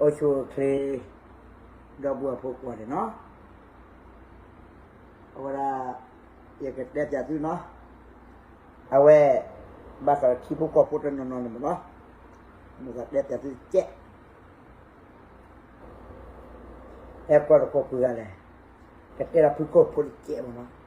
အိၣ်ဆူၣ်အိၣ်ချ့ ဒီပုၢ်ဝဲၢ်ဖိကိးဂၤဒဲးနီၤ, အဝဲဒၣ် ယကတဲပၠးသုနီၤ, အဝဲ ဘၣ်ဃးဒီးထံဖိကီၢ်ဖိတနီၤနီၤန့ၣ်မ့ၢ်နီၤ, မိၣ်သးတဲပၠးသုတကဲး, ဟဲကွၢ်တကိးဖုဂၤလဲၣ်, ကတဲဒၣ်ဖုကီၢ်ဖိတကဲးမ့ၢ်နီၤ.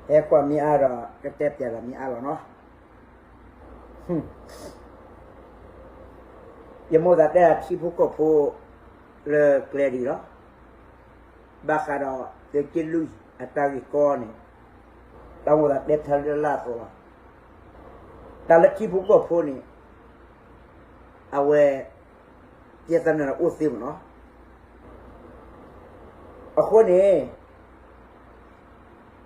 ဟဲကွၢ်မ့ၢ်အါဒီး ကတဲပၠးဒီးမ့ၢ်အါလီၤနီၤ. ယမိၣ်သးတဲဒၣ်ထံဖိကီၢ်ဖိ လၢကျဲဒ်အံၤလီၤ. ဘၣ်ဃးဒီးသုးက့လွံၢ်အတၢ်ဂ့ၢ်ကီန့ၣ် တၢ်မိၣ်သးတဲဖျါလၢလၢအသိးလီၤ. တၢ်လၢထံဖိကီၢ်ဖိန့ၣ် အဝဲ ယဲသနၢၣ်ဒီးအိၣ်သ့မ့ၢ်နီၤ. အဃိန့ၣ်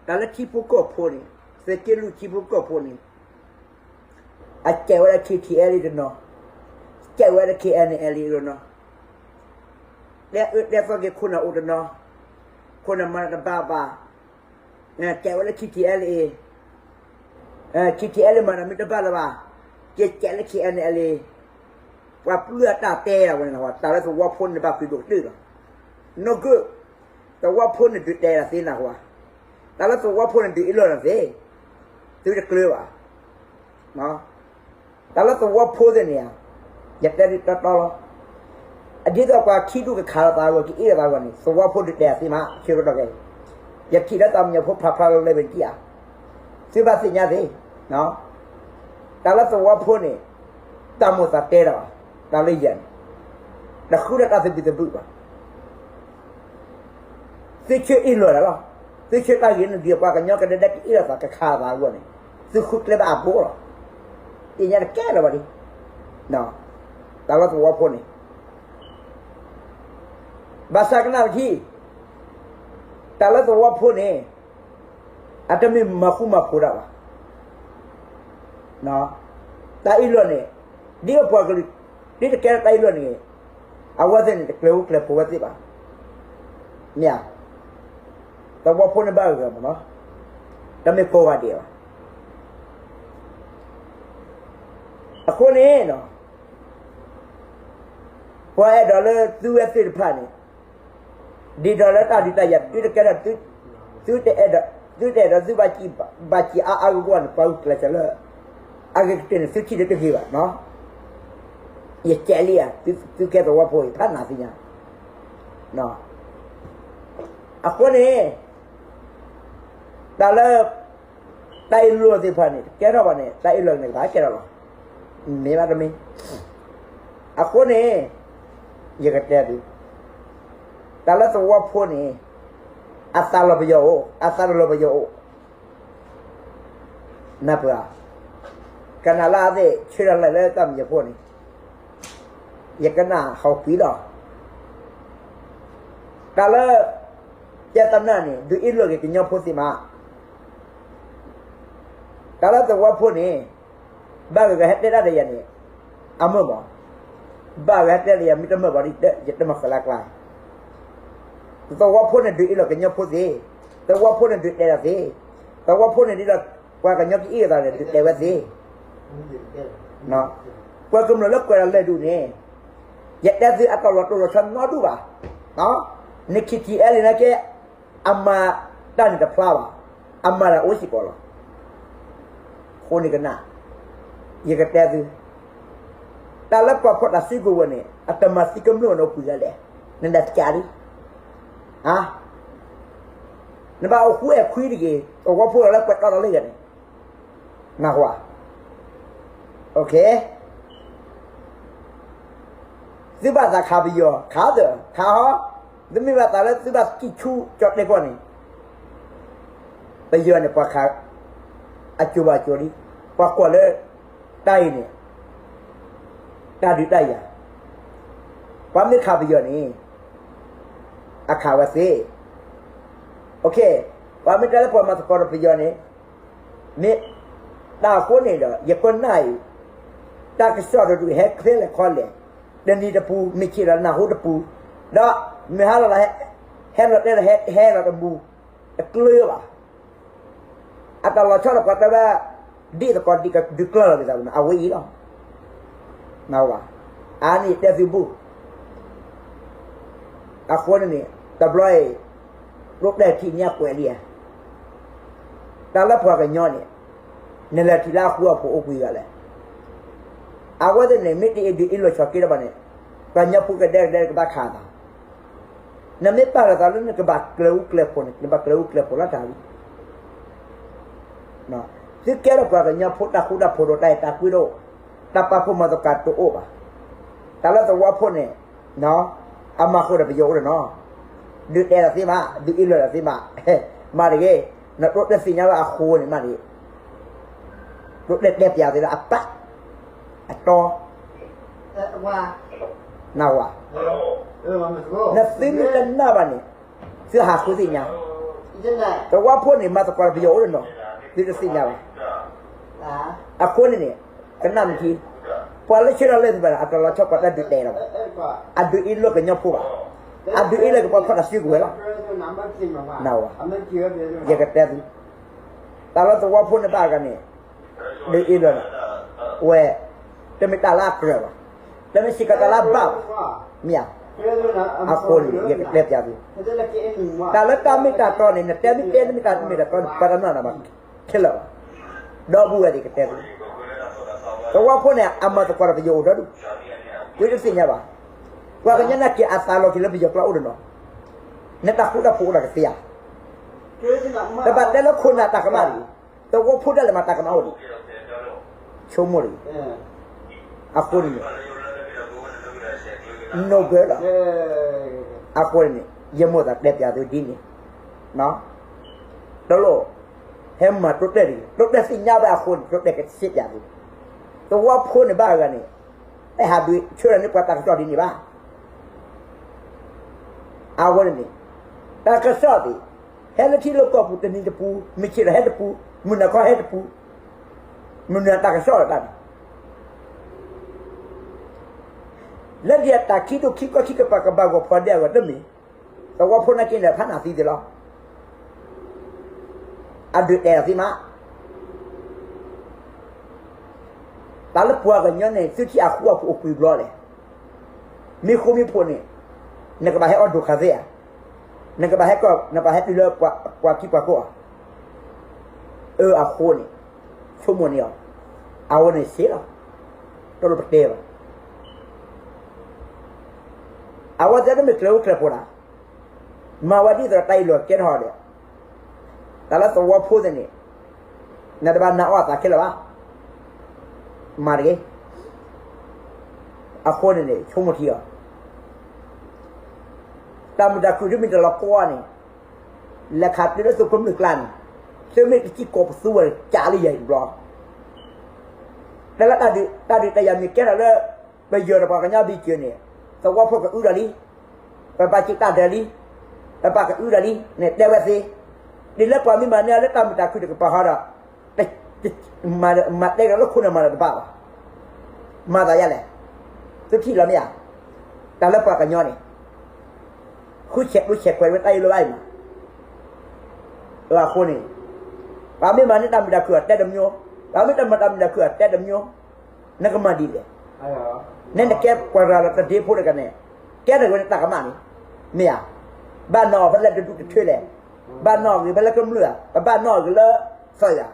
တၢ်လၢထံဖိကီၢ်ဖိန့ၣ် သုးက့လွံၢ်ထံဖိကီၢ်ဖိန့ၣ် အကဲဝဲဒၣ် KTLA တနီၤ, ကဲဝဲဒၣ် KNLA တနီၤ, တဲအၢတဲသီက့ၤခိၣ်နၢ်အိၣ်တနီၤ, ခိၣ်နၢ်မၤတၢ်တဘၣ်ဘၣ်, ကဲဝဲလၢ KTLA, KTLA မၤတၢ်မ့ၢ်တဘၣ်လၢၤဘၣ်, ကဲကဲလၢ KNLA, ပှၤပျုၢ်အတၢ်တဲဒၣ်ဝဲန့ၣ်လီၤ. တၢ်လၢသဝီဖိန့ၣ်ဘၣ်ပျုၢ်ဒိၣ်ကတၢၢ်လီၤ. နီၢ်ကၢၣ်, သဝီဖိန့ၣ်ဒုးတဲဒၣ်သ့နၢ်ဟူဧါ, တၢ်လၢသဝီဖိန့ၣ်ဒုးအ့ၣ်လိာ်နၤသ့, သုတကျၢၤဘၣ်. တၢ်လၢသဝီဖိသ့ၣ်န့ၣ်ဧါ, ယတဲဒ်တီတီလီၤ. အဒ်သိးပှၤခံဒူၣ်ကခးလိာ်သးအဂီၢ် ကအ့ၣ်လိာ်သးအဂီၢ်န့ၣ် သဝီဖိဒုးတဲဒၣ်သ့မး ဆၢကတီၢ်ခဲအံၤ, ယထံၣ်လၢသးမံညီၤဖိဖးဖျါလီၤလၢဝဲတက့ၢ်ဧါ, သုဘၣ်သ့ၣ်ညါသ့, တၢ်လၢသဝီဖိန့ၣ် တၢ်မိၣ်သးတဲတၢ်ဘၣ်, တၢ်လၢယၤန့ၣ် တဃုဒၣ်တၢ်သဘံၣ်သဘုၣ်ဘၣ်. သုဆၢအ့ၣ်လိာ်တၢ်လီၤ. သုဆၢတၢ်ဂ့ၢ်န့ၣ်ဒ်ပှၤကညီကဒဲကဒဲကအ့ၣ်လိာ်သးကခးသးအဂီၢ်န့ၣ် သုဃုကျဲဘၣ်အဘိလီၤ. သ့ၣ်ညါတကဲလၢၤဘၣ်ဒ်, တၢ်လၢသဝီဖိန့ၣ် ဘၣ်ဆၣ်ကနၣ်ပထံၣ်, တၢ်လၢသဝီဖိန့ၣ် အတမ့ၢ်မၤဃူမၤဖိးတၢ်ဘၣ်. တၢ်အ့ၣ်လိာ်န့ၣ် ဒ်အပှၤကလုာ် ဒ်တကဲလၢတၢ်အ့ၣ်လိာ်န့ၣ် အဝဲသ့ၣ်န့ၣ် တကျဲၤဟူကျဲၤဖိးဝဲသ့ၣ်ဘၣ်. မ့ၢ်ဧါ, သဝီဖိန့ၣ်ဘၣ်ဂ့ၤဂ့ၤမ့ၢ်နီၤ, တမ့ၢ်ကိးဂၤဒဲးဘၣ်. အဃိန့ၣ် ပှၤအဲၣ်ဒိးလၢသုဝဲသ့ၣ်တဖၣ်န့ၣ် ဒ်ဒီးလၢတၢ်ဒုးတၢ်ယၤ သုတကဲထီၣ် သုတအဲၣ်ဒိး သုတအဲၣ်ဒိးသု ဘၣ်စံးအါအါဂီၢ်ဂီၢ်န့ၣ် ပှၤဂုာ်ကျဲးစၢးလၢ အဂ့ၤကတၢၢ်န့ၣ် သုထံၣ်လၢတဂ့ၤဘၣ်နီၤ. ယကဲလံဧါ, သုကဲသဝီဖိအံၤ ဖးနးသ့ၣ်ညါ အဃိန့ၣ် တၢ်လၢ တၢ်အ့ၣ်လိာ်သ့ၣ်တဖၣ်န့ၣ် တကဲထီၣ်ဘၣ်န့ၣ် တၢ်အ့ၣ်လိာ်န့ၣ် ကဘၣ်ကဲထီၣ်လီၤ. မ့ၢ်ဘၣ်တမ့ၢ် အဃိန့ၣ် ယကတဲသု တၢ်လၢသဝီဖိန့ၣ် အသးလီၤပယီၤအိၣ် အသးတလီၤပယီၤအိၣ် နၢ်ပၢၢ်ဧါ, ကနၣ်လၢအသ့ၣ်ဆၢထၢၣ်လၢ်လၢတၢ်မံၤဖိန့ၣ် ယကနၣ်ဟီၣ်ကွံာ်လီၤ. တၢ်လၢ ကဲသနၢၣ်န့ၣ် ဒုးအ့ၣ်လိာ်က့ၤကညီဖိသ့ၣ်မး, တၢ်လၢသဝီဖိန့ၣ် ဘၣ်ဂ့ၤဂ့ၤဟဲတဲတၢ်ဒီးယၤန့ၣ် အမုာ်မး, ဘၣ်ဂ့ၤဟဲတဲဒီးယၤ မ့ၢ်တမုာ်ဘၣ်ဒီး ယတမၤဃၢၤလၢကျါ သဝီဖိန့ၣ်ဒုးအ့ၣ်လိာ်ကညီဖိသ့, သဝီဖိန့ၣ်ဒုးတဲတၢ်သ့, သဝီဖိန့ၣ်ဒ်သိး ပှၤကညီကအ့ၣ်လိာ်သးန့ၣ် ဒုးတဲဝဲသ့, ပှၤကမျၢၢ်လၢကွဲးလီၤလၢၢ်ဒူၣ်န့ၣ်, ယတဲသုအတၢ်လီၤတိၢ်လီၤဆီနီတဒူၣ်ဘၣ်, နခံထံအဲလံနာ်က့, အမၤတၢ်န့ၣ်တဖျါဘၣ်, အမၤတၢ်အိၣ်စ့ၢ်ကီးလီၤ. အဃိန့ၣ်ကနၣ်, ယကတဲသု, တၢ်လၢပှၤဖီၣ်တၢ်စုကဝဲၤန့ၣ် အတမၤသံကမျၢၢ်န့ၣ်အိၣ်ပှဲၤဂၤလဲၣ်, နဒၣ်စကၤလံ, နဘၣ်အိၣ်ဃူအဲၣ်ခွံတဂ့ၤ, သဝီဖိလၢကွဲးတီတီလၢယၤန့ၣ်, နၢ်ဟူဧါ, သုဘၣ်သးခးပယီၤ ခးသၢ, ခးဟီ, သုမ့ၢ်ဘၣ်သးလၢသုဘၣ်စံၣ်ဆူကၠီတဲကီၢ်န့ၣ်, ပယီၤန့ၣ်ပှၤခး, အစိၤဘၣ်အစိၤလံ, ပှၤကွၢ်လၢ တၢ်အံၤန့ၣ်, တၢ်ဒုးတၢ်ယၤ, ပှၤမ့ၢ်ခးပယီၤန့ၣ်, အခးဝဲသ့, ပှၤမ့ၢ်တဲလၢပှၤမၤသကိးဒီးပယီၤန့ၣ်, မ့ၢ်, တၢ်အဃိန့ၣ်ဒီး ယကွၢ်နၢ်အံၤ, တၢ်ကစီၣ်တဒူၣ်ဟဲခဲလၢာ်ခီလဲၣ်, တနံၤတပူၤ မ့ၢ်ဆ့ၣ်ဒီးနၢ်ဟူတပူၤ, ဒီးမ့ၢ်ဟါလီၤလီၤဟဲ ဟဲလီၤတဲလီၤ ဟဲလီၤတမူ, တကျၢၤဘၣ်. အတၢ်လီၤဆီဒီးပှၤတဲဝဲ ဒ်သကိးဒ်ကဒုးကျၢၤလီၤက့ၤသးန့ၣ် အဝဲအံၤလီၤ. အန့ၣ်တဲသုဘူၣ်. အဃိန့ၣ်န့ၣ် တဘျီအံၤ ဒိးတဲထံၣ်ညါကွဲးလံဧါ. တၢ်လၢပှၤကညီန့ၣ် နလဲၤထံၣ်လၢအဃူအဖိးအိၣ်ကွံာ်ဂၤလဲၣ်. အဝဲသ့ၣ်န့ၣ် မ့ၢ်တအံၤဒုးအ့ၣ်လိာ်ဆိးက့ဒီးဘၣ်န့ၣ် ပှၤကညီဖိကဒဲကဒဲကဘၣ်ခးသး နမ့ၢ်ပာ်လီၤသးလၢနကဘၣ်ကျဲၤအူကျဲၤဖိးန့ၣ် နဘၣ်ကျဲၤအူကျဲၤဖိးလၢတၢ်လံ. သုကဲထီၣ်ပှၤကညီဖိတၢ်ဃူတၢ်ဖိးဒီးတၢ်အဲၣ်တၢ်ကွံတအိၣ်, တၢ်ပာ်ဖှိၣ်မၤသကိးတအိၣ်ဘၣ်. တၢ်လၢသဝီဖိန့ၣ် အမၤဃုာ်ဒီးပယီၤအိၣ်ဒီးနီၤ, ဒုးတဲလီၤသ့မး, ဒုးအ့ၣ်လိာ်လီၤသ့မး, မးတဂ့ၤ, နဒိးတဲသ့ၣ်ညါလၢအဃိန့ၣ်မးတဂ့ၤ, ဒိးတဲတဲပျးသ့လၢအပၢ်, အတီ နဝၤ, နသုမ့ၢ်တနာ်ဘၣ်န့ၣ်, သုဟးဃုသ့ၣ်ညါ, သဝီဖိန့ၣ် မၤသကိးဒီးပယီၤအိၣ်ဒီးနီၤ, သုတသ့ၣ်ညါဘၣ်. အဃိန့ၣ်န့ၣ်, ကနၣ်မ့ၢ်ထံ, ပှၤလၢဆၢထၢၣ်လၢသုဘၣ်န့ၣ် အတၢ်လီၤဆီပှၤတဒုးတဲလီၤဘၣ်, အဒုးအ့ၣ်လိာ်ကညီဖိဘၣ်, အဒုးအ့ၣ်လိာ်ကပှၤဖီၣ်တၢ်စုကဝဲၤလီၤ. နဝၤ, ယကတဲသု, တၢ်လၢသဝီဖိန့ၣ်ဘၣ်အဂၤန့ၣ် ဒုးအ့ၣ်လိာ်န့ၣ်, ဝဲ, တမ့ၢ်တၢ်လၢအကြၢးဘၣ်, တမ့ၢ်စ့ၢ်ကီးတၢ်လၢအဘၣ်ဘၣ်, မ့ၢ်ဧါ, အဃိန့ၣ် ယကတဲပျးသု, တၢ်လၢတၢ်မ့ၢ်တၢ်တီန့ၣ် နတဲမ့ၢ်တဲတမ့ၢ်တၢ်မ့ၢ်တၢ်တီန့ၣ် ပှၤတနီၤနီၤဘၣ်ခဲလၢာ်ဘၣ်, ဒီပုၢ်ဝဲၢ်သ့ၣ်ကတဲသု, သဝီဖိန့ၣ် အမၤသကိးဒီးပယီၤအိၣ်ဒီဒူၣ်, သုတသ့ၣ်ညါဘၣ်, ပှၤကညီနာ်က့ၤအသးလီၤက့ၤလၢပယီၤကျါအိၣ်ဒီးနီၤ, နတၢ်ဃူတၢ်ဖိးအိၣ်ဒီးကသ့ဧါ, တဘၣ်တဲလၢခိၣ်နၢ်တၢ်ကမၣ်တဂ့ၤ, သဝီဖိဒၣ်လဲာ်မးတၢ်ကမၣ်အိၣ်ဒံး, ဆိကမိၣ်တဂ့ၤ, အဃိန့ၣ် နိၣ်ဘၢလီၤ, အဃိန့ၣ် ယမိၢ်သးတဲပျးသုဒ်န့ၣ်, တလိၣ်, ဟဲမၤတိတဲတဂ့ၤ, တိတဲသ့ၣ်ညါဝဲအဃိန့ၣ် တိတဲကစ့ပျးသု, သဝီဖိန့ၣ်ဘၣ်အဂၤန့ၣ်, ဟဲဟးဒုးဆၢထၢၣ်န့ၢ်ပှၤတၢ်ကစီၣ်ဒ်န့ၣ်ဘၣ် အဝဲန့ၣ်န့ၣ်, တၢ်ကစီၣ်သ့ၣ်, ဟဲလၢထံလၢကီၢ်ပူၤတနံၤတပူၤ, မုၢ်ဆ့ၣ်ဒီးဟဲတပူၤ, မုၢ်နၤခီဟဲတပူၤ, မုၢ်နၤတၢ်ကစီၣ်လီၤတၢ်န့ၣ်, လၢဒ်အတၢ်ခံဒိၣ်ခံကီၢ်ခံကပၤကဘၣ်ဂီၤဖီဒဲအဂီၢ်တမ့ၢ်, သဝီဖိနာ်က့န့ၣ်ဖးနၢ်သံသ့ၣ်လီၤ, အဒုးတဲလီၤသ့မး တၢ်လၢပှၤကညီန့ၣ် သုထံၣ်အဃူအဖိးအိၣ်ကွံာ်ဘျီလဲၣ်, မ့ၢ်ဃူမ့ၢ်ဖိးန့ၣ်, နကဘၣ်ဟဲအီၣ်ဒိၣ်ခါသ့ဧါ, နကဘၣ်ဟဲကီၢ် နဘၣ်ဟဲတုၤလၢပှၤခံပှၤခိၣ်ဧါ, အၢအဃိန့ၣ်, ဆိကမိၣ်န့ၢ်အီၤ, အဝဲန့ၣ်စ့လီၤ, တလိၣ်ပတဲဘၣ် အဝဲသ့ၣ်တမ့ၢ်ကျဲၤအိၣ်ကျဲၤဖိးတၢ်, မၤဝဲဒ်သိးတၢ်အ့ၣ်လိာ်ကဲထီၣ်ဒီး, တၢ်လၢသဝီဖိသ့ၣ်န့ၣ်, နတဘၣ်နာ်အီၣ်အသးခဲလၢာ်ဘၣ်, မၤတဂ့ၤ, အဃိန့ၣ်န့ၣ် ဆိကမိၣ်ထံအီၤ, တၢ်မုာ်တၢ်ခုၣ်ဒ်မ့ၢ်တၢ်လီၤကီန့ၣ်, လဲၤခးတုၤလၢသုးခိၣ်မုၣ်ကျါန့ၣ်, သုမ့ၢ်တစံၣ်ကိးပသူဝဲကးလၢယဲၢ်တဘျီ တၢ်လၢတၢ်ဒုးတၢ်ယၤမ့ၢ်ကဲထီၣ်လၢ ပယီၤဒီးပှၤကညီဘံၣ်စၢၤန့ၣ်, သဝီဖိကအုဒီးလံ, ပဘၣ်စံးတၢ်ဒၢးလံ, ပဘၣ်ကအုဒီးလံန့ၣ် တဲဝဲသ့, ဒ်လၢပှၤမ့ၢ်မၤန့ၢ်အီၤလၢတၢ်မုာ်တၢ်ခုၣ်တကပၤဟီဒီး, မၤတဲကဒီးလၢခိၣ်နၢ်မၤလၢတဘၣ်ဘၣ်, မၤသးယါလဲၣ်, သုထံၣ်လီၤမ့ၢ်ဧါ, တၢ်လၢပှၤကညီန့ၣ်, ဃုဆဲးကျိးဆဲးကွဲးဝဲတၢ်အ့ၣ်လိာ်ဘၣ်အံၤမး အဃိန့ၣ်, ပှၤမ့ၢ်မၤန့ၢ်တၢ်မုာ်တၢ်ခုၣ်အတဲတမျိုး, ပှၤမ့ၢ်တမၤတၢ်မုာ်တၢ်ခုၣ်အတဲတမျိုး, နကမၤဒ်လဲၣ်, နဲနကဲပှၤရၤလီၤတဒ့ဖိတဂၤန့ၣ်, ကဲထီၣ်ဝဲန့ၣ်တၢ်ကမၣ်န့ၣ်, မ့ၢ်ဧါ, ဘၣ်နီၣ်အီၤဖဲလဲၣ်တဒူၣ်တထၢလဲၣ်, ဘၣ်နီၣ်အီၤဂ့ၤဖဲလၢကမျၢၢ်ဧါ, ပဘၣ်နီၣ်အီၤဂ့ၤလၢ သးယၤ,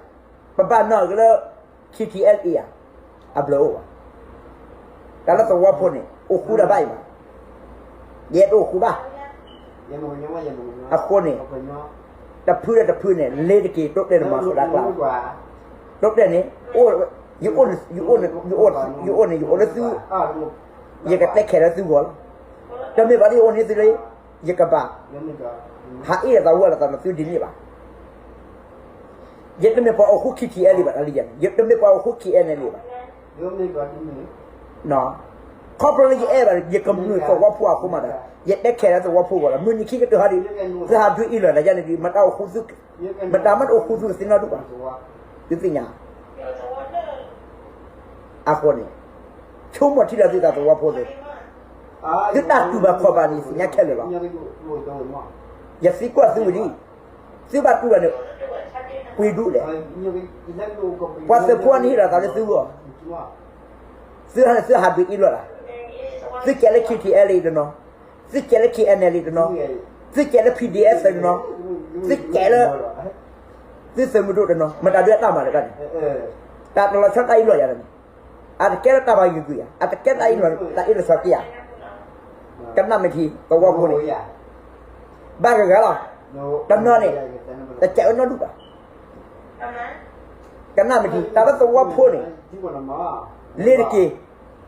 ပဘၣ်နီၣ်အီၤဂ့ၤလၢ ခံထံအဲလ်အ့ဧါ, အဘျုးအိၣ်ဘၣ် တၢ်လၢသဝီဖိန့ၣ် အိၣ်ဃူတၢ်ဘၣ်အံၤမး, ယဲတအိၣ်ဃူဘၣ်. အဃိန့ၣ်, တဖုဒီးတဖုန့ၣ် လ့ၤတက့ၤ တိတဲနမၤဃုာ်လၢကျါ, တိတဲန့ၣ်, ယအိᣁ ယအိၣ်န့ၣ် ယအိၣ်လၢသု, ယကတဲခဲလၢာ်သုဂီၢ်လီၤ. တမ့ၢ်ဘၣ်လၢယအိၣ်န့ၢ်သုလၢ ယကဘၣ် ဟးအ့ၣ်လိာ်သးဝဲလိာ်သးဒီးသုဒ်န့ၣ်ဘၣ်. ယတမ့ၢ်ပှၤအိၣ်ဃူ ခံထံအဲလ့ၣ် ဘၣ်, ယတမ့ၢ်ပှၤအိၣ်ဃူ ခံအဲလ့ၣ် ဘၣ်. ခီဖျိလၢယအဲၣ်ဘၣ် ယကမျၢၢ်သဝီဖိအဃိမးဒီး ယတဲခဲလၢာ်သဝီဖိဂီၢ်လီၤ. မုၢ်နံၤခံကတၢၢ်ဟီဒီး သုဟးဒုးအ့ၣ်လိာ်သးယါန့ၣ်ဒီး မတၤအိၣ်ဃူသု, မတၤမ့ၢ်တအိၣ်ဃူသုကသ့ၣ်နီၣ်ဒူၣ်ဘၣ်. သုသ့ၣ်ညါ အဃိန့ၣ် ဆိကမိၣ်ထံလီၤသုသးသဝီဖိသ့ၣ်, သုတၢ်တူၢ်ဘၣ်ခီၣ်ဘၣ်န့ၣ် ယသ့ၣ်ညါခဲလၢာ်လီၤ. ယသံကွၢ်သုဝံၤလံ, သုဘၣ်တူၢ်ဘၣ်န့ၣ်, ပှ့ၤဒူၣ်လဲၣ်, ပှၤသုးဖိန့ၣ်ဟ့ၣ်လီၤသးလၢသုဂီၢ်, သုဟဲန့ၣ် သုဟးဒုးအ့ၣ်လိာ်သး, သုကဲးလၢ K T L တနီၤ, သုကဲးလၢ K N L တနီၤ, သုကဲးလၢ P D F တနီၤ, သုကဲးလၢ သုသုးမုၢ်ဒိၣ်တနီၤ, မတၤဒုးအတၢ်မၤလၢၤတၢ်န့ၣ်, တၢ်တလီၤဆီတၢ်အ့ၣ်လိာ်ယၤန့ၣ်, အတကဲလၢတၢ်ဘၣ်ယုၢ်ကွံာ်ယၤ, အတကဲတၢ်အ့ၣ်လိာ် တၢ်အ့ၣ်လိာ်ဆီက့ယၤ, ကနၣ်မ့ၢ်ထံ သဝီဖိန့ၣ်, ဘၣ်ဂၤဂၤလီၤ, တနီၤန့ၣ်, တကဲးဝဲနီတဒူၣ်ဘၣ်, ကနၣ်မ့ၢ်ထံ တၢ်လၢသဝီဖိန့ၣ်, လ့ၤတက့ၢ်,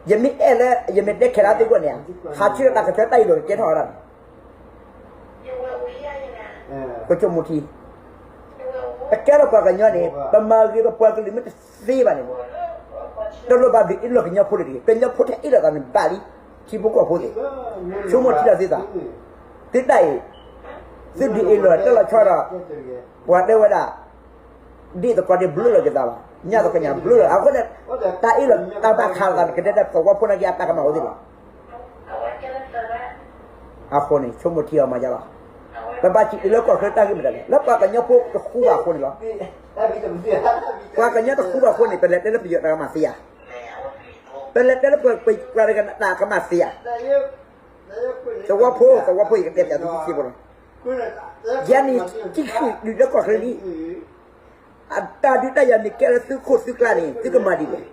ယမ့ၢ်အဲၣ်လၢ ယမ့ၢ်တဲခဲလၢာ်သုဂီၢ်န့ၣ်, ဟးဆှၢတၢ်ကဆှၢတၢ်အ့ၣ်လိာ်ကကဲထီၣ်ဝဲဒၣ်န့ၣ်, ကဆိကမိၣ်ထံ, ပကဲထီၣ်ပှၤကညီန့ၣ် ပမၤဂ့ၤပပှၤကလုာ်မ့ၢ်တသ့ဘၣ်န့ၣ်, တလိၣ်ဘၣ်ဒုးအ့ၣ်လိာ်ကညီဖိတဂ့ၤ, ကညီဖိထဲအ့ၣ်လိာ်သးန့ၣ်ဘၣ်လံ, ထံဖိကီၢ်ဖိသ့ၣ်, ဆိကမိၣ်ထံလီၤသုသး, သုတၢ်အံၤ, သုဒုးအ့ၣ်လိာ်တၢ်လီၤဆီဒီး, ပှၤတဲဝဲဒၣ် ဒ်သကိးဒ်ဘျုးလီၤက့ၤသးဘၣ်, ညၣ်သကိးညၣ်ဘျုးလီၤ, အဃိန့ၣ်, တၢ်အ့ၣ်လိာ်တၢ်ဘၣ်ခးလိာ်သးန့ၣ် ကဒဲဒၣ်သဝီဖိနာ်က့အတၢ်ကမၣ်အိၣ်သ့ၣ်လီၤ. အဃိန့ၣ် ဆိကမိၣ်ထံအီၤမၤယါလီၤ. ပဘၣ်စံးအုးလၢကီၢ်ချၢတၢ်ဂ့ၢ်မတၤလဲၣ်, လၢပှၤကညီဖိတဃူဘၣ်အဃိန့ၣ်လီၤ. ပှၤကညီတဃူဘၣ်အဃိန့ၣ် ပလဲၤတဲလၢပယီၤတၢ်ကမၣ်သ့ဧါ, ပလဲၤတဲလၢပှၤတဂၤတၢ်ကမၣ်သ့ဧါ. သဝီဖိ, သဝီဖိ ယကတဲပၠးသုဆံးဖိလီၤ. ယၤန့ၣ် တံၢ်ဃံးဒုးလၢကီၢ်ချၢလံ. အတၢ်ဒုးတၢ်ယၤမ့ၢ်ကဲလၢသုခိၣ်သုကျါန့ၣ် သုကမၤဒ်လဲၣ်.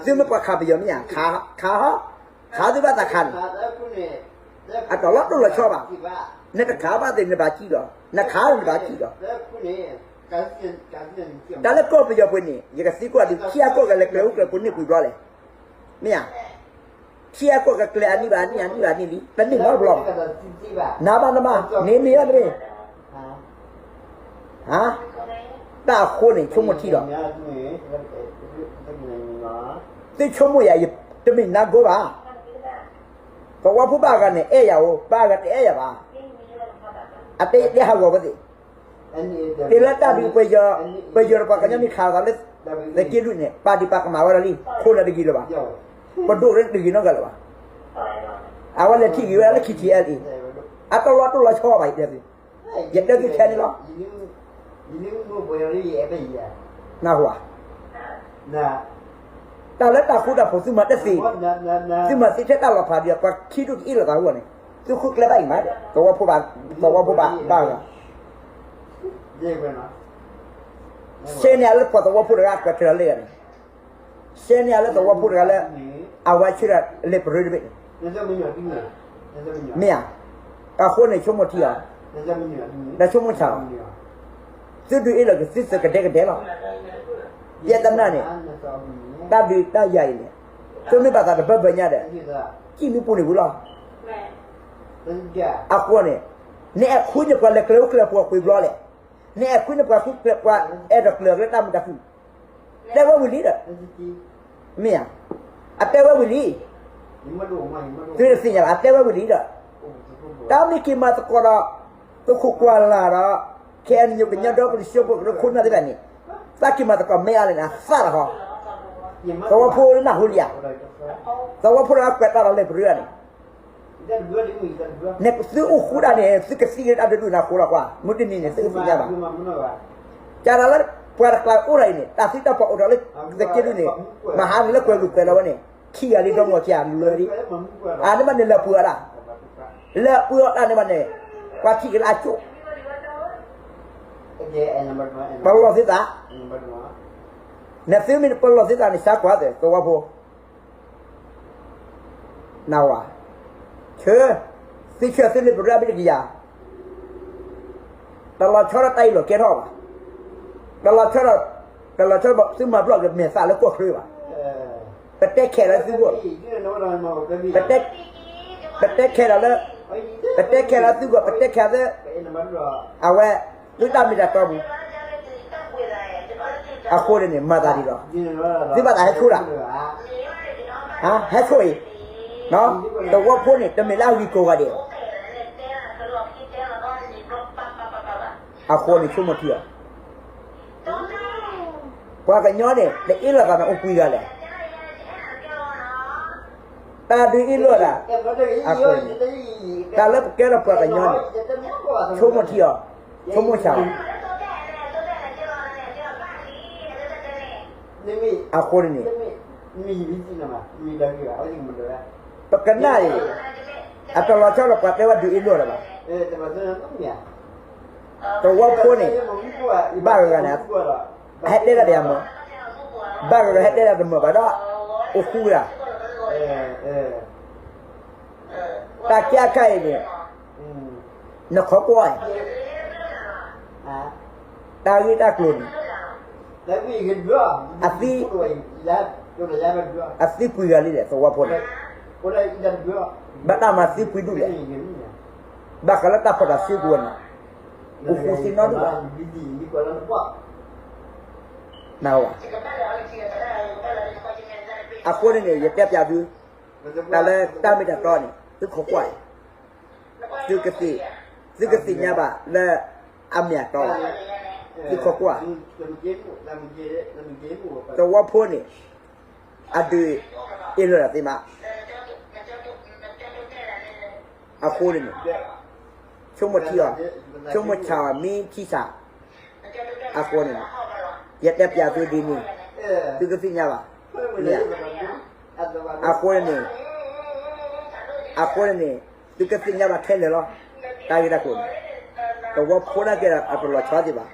သုမ့ၢ်ပှၤခးပယီၤမ့ၢ်ဧါ, ခး, ခးသုဘၣ်သးခးန့ၣ်, အတလီၤတိၢ်လီၤဆီဘၣ်. နတခးဘၣ်သ့ၣ်နဘၣ်စံၣ်လီၤ, နခးနဘၣ်စံၣ်လီၤ. တၢ်လၢကီၢ်ပယီၤပူၤန့ၣ် ယကသံကွၢ်ဒုး ထံအကီၢ်ကလဲၤကျဲအိၣ်ကျဲပူၤန့ၢ်ပှဲၤဘျီလဲၣ်, မ့ၢ်ဧါ. ထံအကီၢ်ကကျဲအနံၣ်ဘၣ်အနံၣ်အနံၣ်ဘၣ်အနံၣ်လံ, တန့ၢ်နီတဘျီဘၣ်. နၤဘၣ်နမၤ, န့ၢ်မ့ၢ်အီၤတမ့ၢ် တၢ်အဃိန့ၣ် ဆိကမိၣ်ထံလီၤ. သုဆိကမိၣ်ယၤ တမ့ၢ်နၤကိဘၣ်. သဝီဖိဘၣ်ဂၤန့ၣ် အဲၣ်ယၤဧိၤ, ဘၣ်ဂၤတအဲၣ်ယၤဘၣ်. အတဲတဲဟးဂီၤဝဲသ့ၣ် တုၤလၢတၢ်ဒုး ပယီၤဒီးပှၤကညီမ့ၢ်ခးသးလၢ သုးက့လွံၢ်န့ၣ် ပာ်ဒံးပာ်ကမၣ်ဝဲဒၣ်လံ, ခိၣ်နၢ်တဂ့ၤလၢၤဘၣ်, ပဒိၣ်တဂ့ၤနီတဂၤလၢၤဘၣ်. အဝဲလဲၤထံၣ်ဂ့ၤဝဲဒၣ်လၢ ခံထံၣ်အဲလ်အံၤ, အတလီၤတိၢ်လီၤဆီဘၣ်အံၤ, ယတဲသုခဲန့ၣ်လီၤ. နၢ်ဟူဧါ. တၢ်လၢတၢ်ဃူတၢ်ဖိး သုမၤတသ့, သုမၤသ့ထဲတၢ်လီၤဖးဒံး ပှၤခံဒူၣ်ကအ့ၣ်လိာ်သးအဂီၢ်န့ၣ်, သုဃုကျဲဘၣ်အံၤမး, သဝီဖိဘၣ်, သဝီဖိဘၣ်ဘၣ်ဂၤ စဲန့ၢ်အလၢပှၤသဝီဖိတဂၤကွဲးထၢၣ်လၢဂၤန့ၣ်, စဲန့ၢ်အလၢသဝီဖိတဂၤလၢ အဝဲဆှၢဒီးလ့ၣ်ပရၢတဘ့ၣ်န့ၣ်, မ့ၢ်ဧါ. အဃိန့ၣ် ဆိကမိၣ်ထံအီၤ, ဒီးဆိကမိၣ်ဆၣ်အီၤ, သုဒုးအ့ၣ်လိာ်က့ၤသုသုးကဒဲကဒဲလီၤ. ယဲတနာ်န့ၣ်, တၢ်ဒုးတၢ်ယၤအံၤန့ၣ်, သုမ့ၢ်ဘၣ်သးတဘၢဘၢညါဒီး, ကံၣ်မ့ၢ်ပူၤန့ၣ်ဝံၤလီၤ. အဃိန့ၣ်, နအဲၣ်ခွံန့ၢ်ပှၤလဲၤကျဲအိၣ်ကျဲပူၤပှ့ၤဘျီလဲၣ်. နအဲၣ်ခွံန့ၢ်ပှၤဃုကျဲပှၤအဲၣ်ဒိးကျဲၤလၢတၢ်မုာ်တၢ်ခုၣ်, တဲဝဲဝံၤလံဒီး, မ့ၢ်ဧါ, အတဲဝဲဝံၤလံ, သုတသ့ၣ်ညါဘၣ် အတဲဝဲဝံၤလံဒီး, တၢ်မ့ၢ်က့ၤမၤသကိးဒီး, သုးခိၣ်ကွၢ်လၢ်ဒီး, ခဲအံၤန့ၣ် ကညီဒီကလုာ်စၢဖှိၣ်ကရၢခိၣ်နၢ်သ့ၣ်တဖၣ်န့ၣ်, သးက့ၤမၤသကိးမ့ၢ်အါလဲၣ်န့ၣ် အသၣ်တဟီ, သဝီဖိနၢ်ဟူလံဧါ, သဝီဖိလၢအကွဲးတၢ်ဒီးလ့ၣ်ပရၢန့ၣ် န့ၣ်သုအိၣ်ဃူဒၣ်န့ၣ် သုကသံၣ်က့ၤတၢ်ဒုးဒုၣ်နၤဃိလီၤကွၢ်, မုၢ်တနံၤန့ၣ် သုကသ့ၣ်ညါဘၣ်. ကၢ်ဒၣ်လၢပှၤတကျါအိၣ်ဒၣ်အံၤန့ၣ် တၢ်သံတၢ်ပှၢ်အိၣ်ထီၣ်လၢ သုးက့လွံၢ်န့ၣ်, မဟါန့ၣ်လၢကွဲၤလူၤကွဲၤလီၤဝဲန့ၣ်, ခံဂၤလံဒီမါဝၤခံဂၤလံ, အန့ၣ်မးန့ၣ်လၢပှဲၤအီၣ်ဒၣ်, လၢပှဲၤအီၣ်တၢ်န့ၣ်မးန့ၣ်, ပှၤထံၣ်က့ၤလၢအကၠိၣ်, ပလီၢ်သုသး, နသုမ့ၢ်ပလီၢ်သုသးန့ၣ် စါကွၢ်သ့ၣ် သဝီဖိ နၢ်ဟူဧါ, ဆၢ, သုဆၢသုလ့ၣ်ပရၢအဘ့ၣ်တကယၤ, တလီၤဆီဒီးတၢ်အ့ၣ်လိာ်ကဲထီၣ်ဘၣ်, တလီၤဆီဒီး, တလီၤဆီဒီးသုမၤဘျီၣ်က့ၤမဲာ်သၣ်လၢကီၢ်ချၢဘၣ်, ပတဲခဲလၢာ်သုဂီၢ်, ပတဲခဲလၢာ်လၢ, ပတဲခဲလၢာ်သုဂီၢ် ပတဲခဲလၢာ်သု, အဝဲ, သုတၢ်မ့ၢ်တၢ်တီပူၤ အဃိန့ၣ်န့ၣ် မၤသးဒ်လီၤ, သုဘၣ်သးဟဲဆိၣ်ဒၣ်, ဟဲဆိၣ်အံၤ, သဝီဖိန့ၣ် တမ့ၢ်လၢအဂံၢ်ကိးဂၤဒဲး, အဃိန့ၣ်ဆိကမိၣ်ထံအီၤ, ပှၤကညီန့ၣ် တအ့ၣ်လိာ်သးန့ၣ်အိၣ်ကွံာ်ဂၤလဲၣ်, တၢ်ဒုးအ့ၣ်လိာ်သး, အဃိန့ၣ်, တၢ်လၢပကဲထီၣ်ပှၤကညီန့ၣ် ဆိကမိၣ်ထံအီၤ, ဆိကမိၣ်ဆၣ်အီၤ, အဃိန့ၣ်န့ၣ် ပကနၣ်အံၤ အတလီၤဆီဒီးပှၤတဲဝဲဒုးအ့ၣ်လိာ်လၢၤဘၣ်. သဝီဖိန့ၣ် ဘၣ်ဂၤဂၤန့ၣ် ဟဲတဲဒၣ်ဒီးယၤမၢ်, ဘၣ်ဂၤဂၤဟဲတဲဒၣ်တမၢၢ်ဘၣ်ဒီး အိၣ်ဃူဝဲဒၣ် တၢ်ကဲအခါအံၤန့ၣ် နခီကွၢ်အံၤ တၢ်ဂ့ၢ်တၢ်ကျိၤန့ၣ် အသံ အသံကွံာ်ဂၤလံဒီး သဝီဖိန့ၣ် ဘၣ်တၢ်မၤသံကွံာ်ဒူၣ်လဲၣ်, ဘၣ်ဃးလၢတၢ်ဖီၣ်တၢ်စုကဝဲၤန့ၣ် အိၣ်ဃူသံနီတဒူၣ်ဘၣ်. အဃိန့ၣ်န့ၣ် ယတဲပျးသု တၢ်လၢတၢ်မ့ၢ်တၢ်တီန့ၣ် သုခိးကွၢ်အံၤ သုကသ့ၣ်, သုကသ့ၣ်ညါဘၣ်လၢအမ့ၢ်အတီ, သုခိးကွၢ်, သဝီဖိန့ၣ် အဒုးအ့ၣ်လိာ်တၢ်သ့မး, အဃိန့ၣ်န့ၣ် ဆိကမိၣ်ထံအီၤ, ဆိကမိၣ်ဆၣ်အီၤ မ့ၢ်ထံဆၣ် အဃိန့ၣ်န့ၣ် ယတဲပျးသုဒ်န့ၣ် သုကသ့ၣ်ညါဘၣ်, မ့ၢ်ဧါ, အဃိန့ၣ်န့ၣ် အဃိန့ၣ်န့ၣ် သုကသ့ၣ်ညါဘၣ်ခဲလၢာ်လီၤ. တၢ်ဂ့ၢ်တၢ်ကျိၤန့ၣ် သဝီဖိနာ်က့ဒီး အတလီၤဆီသ့ၣ်ဘၣ်.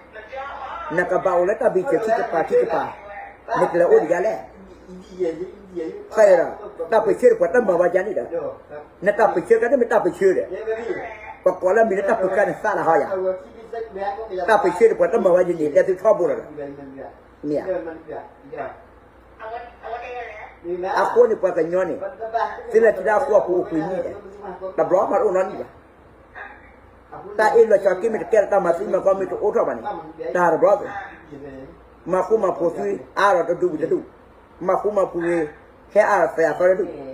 နကဘၣ်အိၣ်လၢတၢ်ဘံၣ်စၢၤခံကပၤခံကပၤ, နကလဲၤအိၣ်ဒံးဒ်လဲၣ်. သးဒီး တၢ်ပၢၢ်ဆၢဒီးပှၤတမၤဝဲဒ်န့ၣ်ဒီး, နတၢ်ပၢၢ်ဆၢကန့ၣ်မ့ၢ်တၢ်ပၢၢ်ဆၢဒီး, ပကိးလၢမ့ၢ်လၢတၢ်ပၢၢ်ဆၢန့ၣ်သးလၢဟီယၤ, တၢ်ပၢၢ်ဆၢဒီးပှၤတမၤဝဲဒ်န့ၣ် တဲသုထီဘိလီၤဒီး, မ့ၢ်ဧါ. အဃိန့ၣ်ပှၤကညီန့ၣ် သုလဲၤထံၣ်လၢအဃူအဖိးအိၣ်ကွံာ်နံၣ်ဒီး တဘျီမးတအိၣ်နီတနံၣ်ဘၣ်. တၢ်အ့ၣ်လိာ်ဆိးက့မ့ၢ်တကဲဒီး တၢ်မၤသံမၤကီမ့ၢ်တအိၣ်ထီၣ်ဘၣ်န့ၣ် တၢ်တဘျီသု, မၤဃူမၤဖိးသုအါဒီးတဒူၣ်ဝံၤတဒူၣ်, မၤဃူမၤဖိးဂ့ၤ ဟဲအါဒီးသဲအသီတဒူၣ်,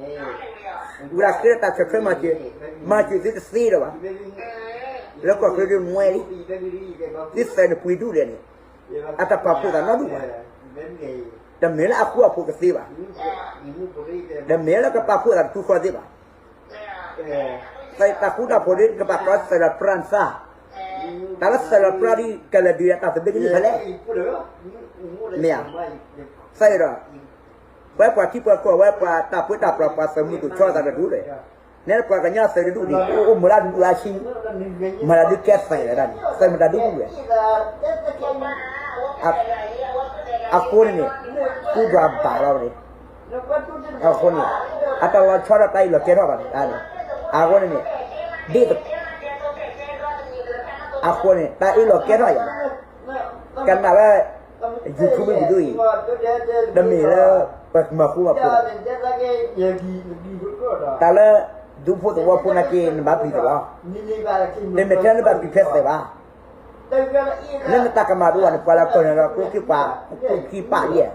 ဝံၤဒီးဃ့ဒီးတၢ်ဆီၣ်ထွဲမၤစၢၤ, မၤစၢၤသုတသ့ဒီးဘၣ်. လၢကီၢ်ချၢဒုးမွဲလံ, သုသဲးန့ၣ်ပှ့ၤဒူၣ်လဲၣ်န့ၣ် အတပာ်ဖှိၣ်သးနီတဒူၣ်ဘၣ်. တမ့ၢ်လၢအဃူအဖိးကသ့ဘၣ်, တမ့ၢ်လၢကပာ်ဖှိၣ်သးတတူၢ်ဃီသ့ဘၣ်. တၢ်ဃူတၢ်ဖိးဒ် ကဘၣ်ကီသဲးလီၤပြၢ်န့ၣ်သး, တၢ်လၢသဲးလီၤပြၢ်ဒ်ကလဲၤဒုးတၢ်သဘျ့ကန့ၣ်ဖဲလဲၣ်, မ့ၢ်ဧါ. သးဒီး ပှၤပှၤထံပှၤကီၢ်ဝဲပှၤတၢ်ပၢတၢ်ပြးပှၤသးမုၢ်ကိၣ်ဆီသးတဒူၣ်လဲၣ်, နဲဒၣ်ပှၤကညီသးတဒူၣ်န့ၣ် အိၣ်အိၣ်မုာ်လၢဒူၣ်အါဆံ, မၤတၢ်ဒုးကဲသးလၢဒၣ်န့ၣ် သးမၤတၢ်ဒုးဒူၣ်လဲၣ်. အဃိန့ၣ်န့ၣ် သူၣ်ဒွးဘၣ်လီၤန့ၣ်, အဃိန့ၣ် အတလီၤဆီဒီးတၢ်အ့ၣ်လိာ်ကဲထီၣ်ဘၣ်န့ၣ်, အဃိန့ၣ်န့ၣ် ဒ် အဃိန့ၣ် တၢ်အ့ၣ်လိာ်ကဲထီၣ်ယၤ, ကနၣ်ဝဲ YouTube ပူၤဒ်အံၤ, တမ့ၢ်လၢ ပမၤဃူမၤဖိးသး, တၢ်လၢ ဒူဖိသဝီဖိနာ်က့ နဘၣ်ပျံၤသးလီၤ, တမ့ၢ်ထဲနဘၣ်ပျံၤဖဲသးဘၣ်. လၢနတၢ်ကမၣ်ဒိၣ်ဘၣ်န့ၣ် ပှၤလၢကီၢ်န့ၣ်ဒီး ကျိချံပှၤ ကျိချံပၢ်လံ,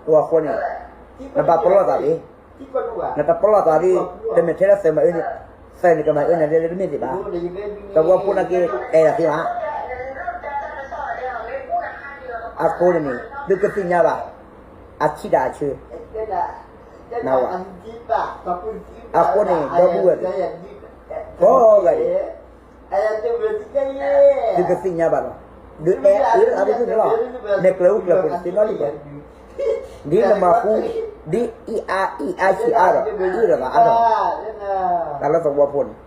အဃိန့ၣ် နဘၣ်ပလီၢ်သးလံ, နတပလီၢ်သးလံ, တမ့ၢ်ထဲလၢသးမၤအၢန့ၣ်, သးန့ၣ်ကမၤအၢနၤလၢလၢတမ့ၢ်သ့ၣ်ဘၣ်. သဝီဖိနာ်က့ တဲယၤသ့ဘၣ်. အဃိန့ၣ်န့ၣ် သုကသ့ၣ်ညါဘၣ် အဆံးတၢ်အဆၢ, နဝၤ, အဃိန့ၣ် ဒီပုၢ်ဝဲၢ်သ့ၣ်, ကိးဂၤဒဲး သုကသ့ၣ်ညါဘၣ်လီၤ. ဒုးအဲၣ်အၢအါဒ်န့ၣ်လီၤ, နကျဲၤအိၣ်ကျဲၤပှဲၤတသ့နီတဘျီ, ဒ်နမၤဃူ, ဒ်အံၤအါအံၤအါဆံးအါဒီး အ့ၣ်လိာ်သးအါထီၣ်, တၢ်လၢသဝီဖိန့ၣ်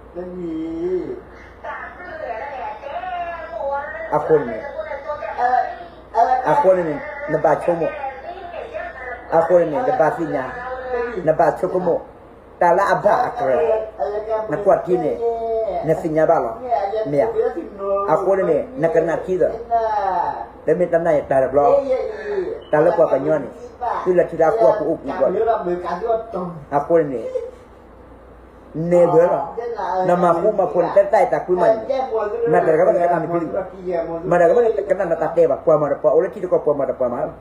အဃိန့ၣ်, အဃိန့ၣ်န့ၣ် နဘၣ်ဆိကမိၣ်, အဃိန့ၣ်န့ၣ် နဘၣ်သ့ၣ်ညါ, နဘၣ်ဆိကမိၣ်, တၢ်လၢအဘၣ်အကြၢး, နကွၢ်ထံန့ၣ် နသ့ၣ်ညါဘၣ်လီၤ, မ့ၢ်ဧါ. အဃိန့ၣ်န့ၣ် နကနၣ်ထံဒီး, တမ့ၢ်တနာ်တၢ်တဘျီ, တၢ်လၢပှၤကညီန့ၣ် သုလဲၤထံၣ်လၢအဃူအဖိးအိၣ်ပူၤဘျီ, အဃိန့ၣ်န့ၣ် နဲၣ်ဘၢလီၤ. နမၤဃူမၤဖိးန့ၣ် တၢ်တၢ်အံၤတၢ်ကွံမးန့ၣ်, မၤတၢ်ကမၣ်တကနၣ်နပျံၤဘၣ်, မၤတၢ်ကမၣ်တကနၣ်နတၢ်တဲဘၣ်, ပှၤမၤတပှၤအိၣ်လၢထံတကီၢ် ပှၤမၤတပှၤမၤလီၤ.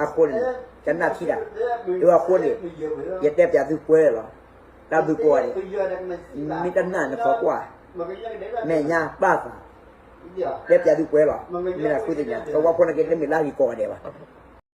အဃိန့ၣ် ကနၣ်ထံဒၣ်, အဃိန့ၣ် ယတဲပျးသုကွဲလီၤ. တၢ်ဘုၣ်ကိးဂၤဒဲး, မ့ၢ်တနာ်နခီကွၢ်, မဲာ်ညါပၢ်သး, တဲပျးသုကွဲလီၤ. မ့ၢ်နဃုသ့ၣ်ညါ သဝီဖိနာ်က့ တမ့ၢ်လၢအဂ့ၤကိးဂၤဒဲးဘၣ်.